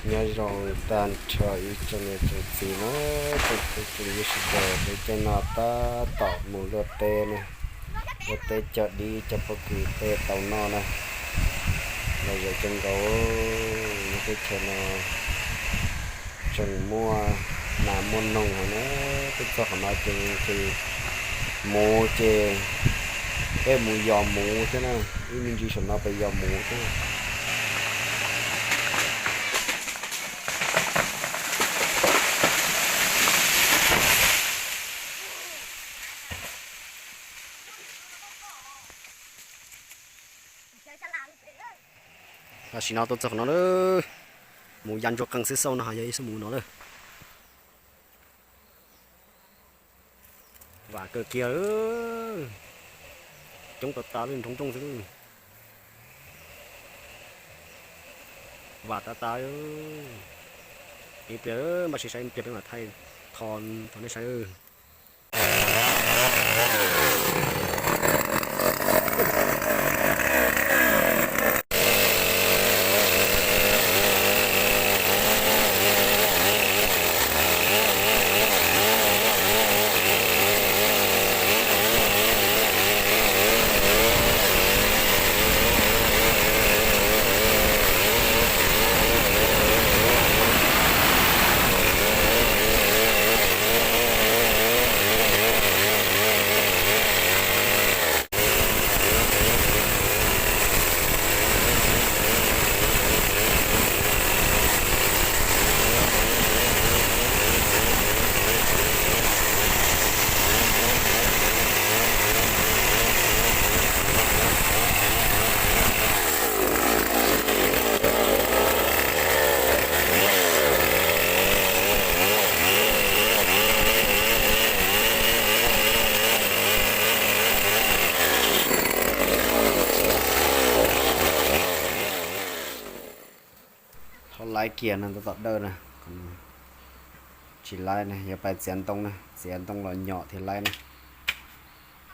Nyob zoo tag nrho ib tsoom niam tsoom txiv na, tsoom phooj ywg sawv daws, lub caij no tab tom mus luaj teb na, luaj teb cog dib cog pob kws tej tau noj na. Lom zem kawg nkaus, lub teb chaws no tseem muaj nas muaj noog heev na. Tuaj txog qhov no ces nqhis muv ces peb mus yos muv thiab na, ib me ntsis saum no peb yos muv thiab. Tam sim no tuaj txog qhov no lawm, mus ya ntsuag qees xwb xauj no ho yog ib xub mus no lawm. Vam kawg kiag, coob tas tas li, nroo nrooj xwb. Vam tas tas, ib pliag mas sis saib ib pliag peb mam thaij tho rau nej saib. Thaub laib kiag no tab tom dawj na. Tsis laib na, yog pais txiav ntoo na, txiav ntoo los nyom thiaj laib na.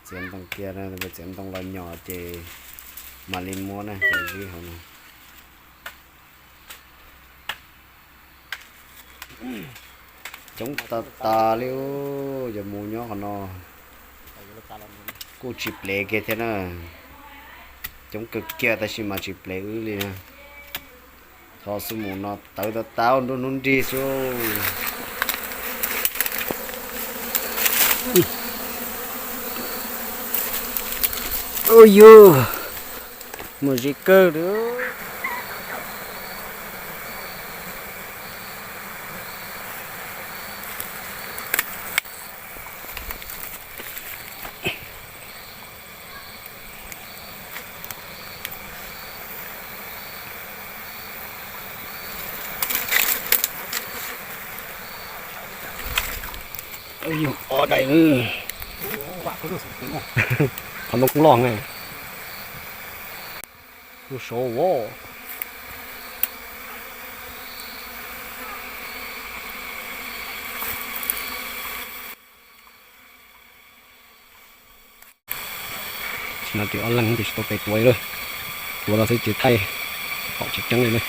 Txiav ntoo kiag, txiav ntoo los nyom ces mam li muab na, ces zib hauv no. Coob tas tas li, yog mus nyob qhov no kuj tsis plev kiag thiab na. Coob kawg kiag tab sis mas tsis plev wb li na. Tho xub mus no tawv tas tas nruab hnub nrig xwb. Ua yug, mus zib kawg li. Yog ob daim, qhov ntoo kuj loj ne. Kuj sov as. Tam sim no ces ob leeg ces tsis tau pes tuav li lawm, tuav los xwb ces thaij pom tsis tseeb li lawm.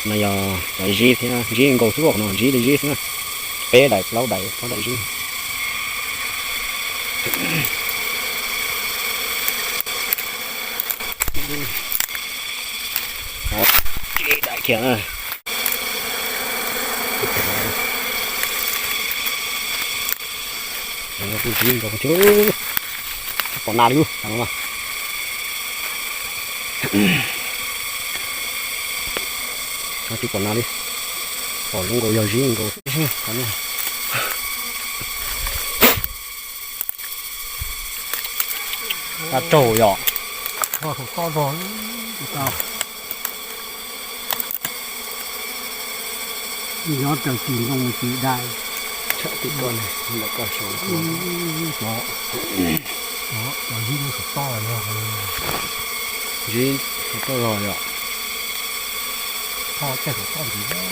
No yog cov zib thiab, zib nkaus xwb, no zib li zib xwb na, peb daim plaub daim plaub daim zib. Daim kiag na. Kuj zib nkaus thiab, tsis pom nas li lub no. Tsis pom nas li, pom zoo nkaus yog zib nkaus. Tau raug yom. Nyob raws kis ntoo kis dai. Tshaj tim koj, ntawm koj saum. Cov, cov zib no saum toj yog, zib saum toj los yom. Tho tej saum toj ntxiv.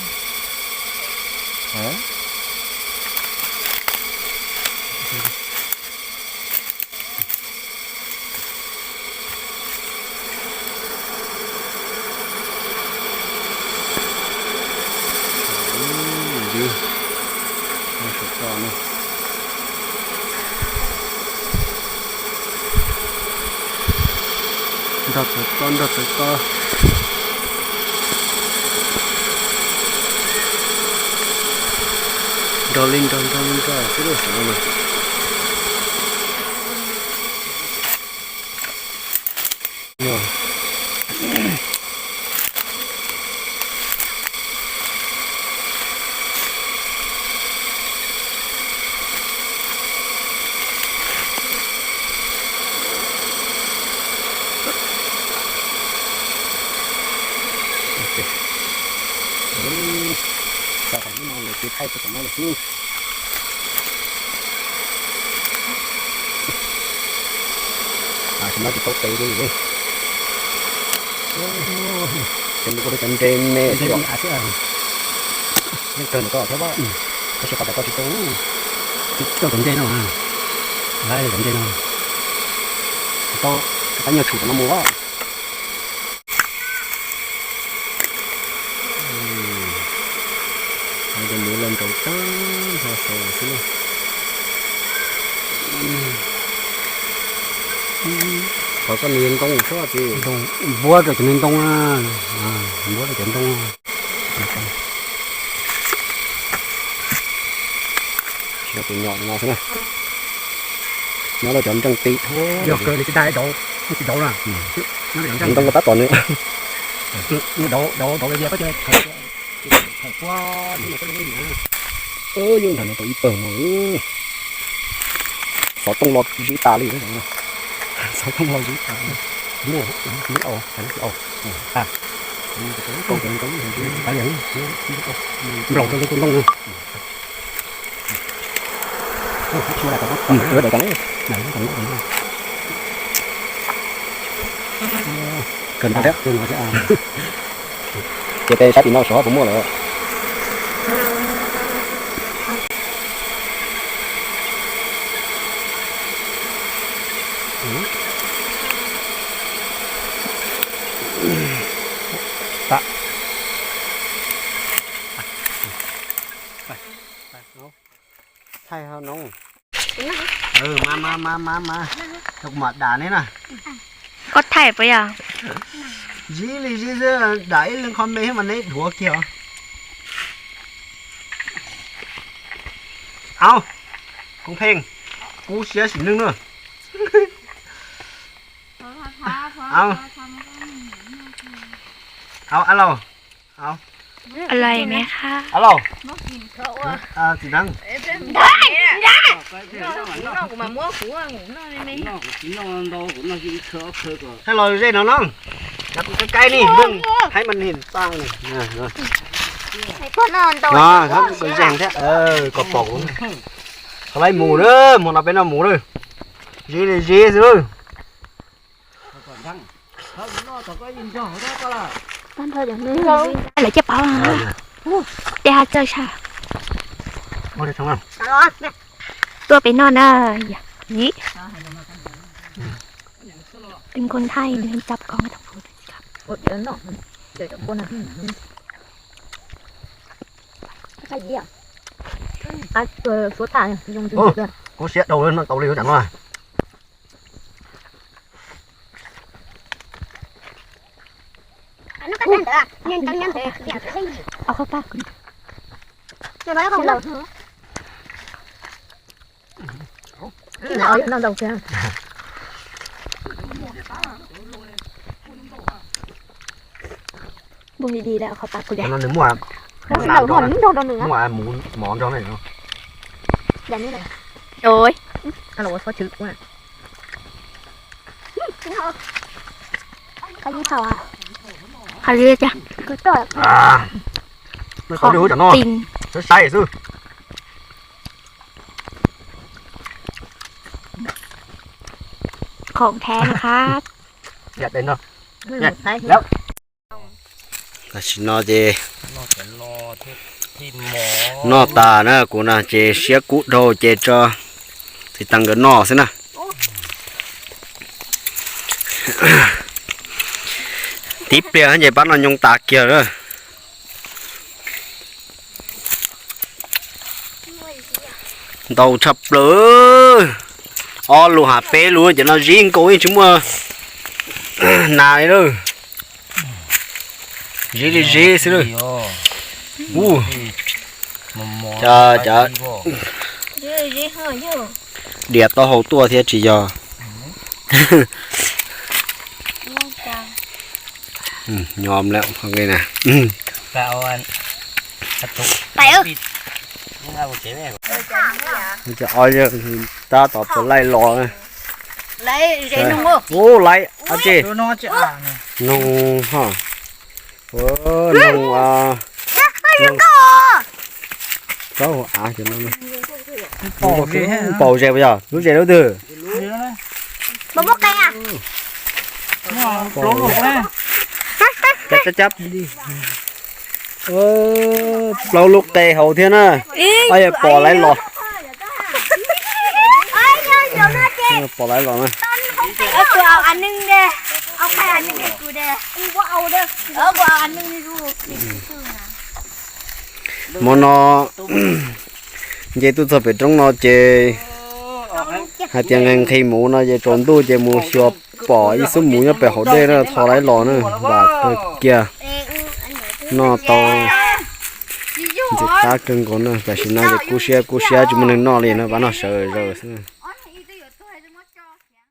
Nrog tawv to, nrog tawv to. Nrog li nrog, nrog li nrog xwb lub sawv no. Thaij rau tom no lawm xwb. Tam sim no tsis tau tes li. Ces nws kuj cov nres me xwb. Yeej kawg ntawm koj thiab, tab sis qhov ntawm koj tsis tau. Tsis tau cov nres no, lawv cov nres no tsis tau, tau nyuag tshum tom no mus. Mus los nraum tag nrho saud xwb na. Qhov koj nws ntoo sab ces npuab rau cov ntoo, npuab rau cov ntoo. Tus nyom no xwb na, nyob rau cov ntseeg ti. Yog kawg li tsis dag daus, tsis daus na. Ntoo ko tab tom nws. Daus daus daus li ko. Yus nrog no tau ib pawg no. Xov tooj lo zib tas li. Xov tooj lo zib tas. Muaj, muaj au, au. Nplaum rau lub tus ntoo no. Kawg no thiab. Ces peb sab tim no sov puas muaj lawm. Thaij hauv no. Mas mas mas mas mas, rau kuv mam dam neb na. Koj thaij puas yog? Zib li zib xwb, dam ib leeg qho me mas neb dhuav kiag os. Au, Koob Pheej, kub siab sim neej na. Au, au, a lauj. Alo, txiv neeb. Hais los zej no no, kuv kaib kaib ni, haib mas nim txaj ni. Zeeg thiab, kom pom. Qhov lawv mus lawm, hmo no peb noj mus lawm. Zib li zib xwb. Lawv caj pov, tej ha txawj sab. Tuaj pem no na. Yim, ten kon thaij nws cov koob. Kub siab dhau, noj tau li tam no. Nws muaj, muaj mov nrog na. Ua tsis tau li cas. Qhov no saib xwb. Khoom khav na khab. Tam sim no ces noj tas na, kuv no ces siab kub dhau ces tso txiv taws nkawd noj xwb na. Tib pliag ces pab no nyoo tas kiag lawm. Ntau tshaj plaws. Ob lus hab peb lus ces no zib nkaus yeej tsis muaj. Nas li lawm. Ziv li ziv xwb lawm. Ub, cov, cov diav taub hau tuaj thiab tsis yog. Nyob lawm na. Cov ob yawg tab tom puas laij los. Ub, laij dab tsi? Noog ho. Noog, plaub hau av. Npaum zes puas yog? Lub zes lub twg? Cab cab. Plaub lub qe hauv thiab na. Ob yawg pom laij los. Pom laij los na. Hmo no nce tuaj txog pem roob no ces hais tias nqhis nqhis mus no ces tsaus ntuj ces mus xyuas pom ib xub mus nyob pem hauv dej na, tho laij los na, vam kawg kiag. Noj tau ntxim qab kawg nkaus na, tam sim no ces kub siab kub siab tsis muaj neeg noj li na, vam noj sawv zaws xwb.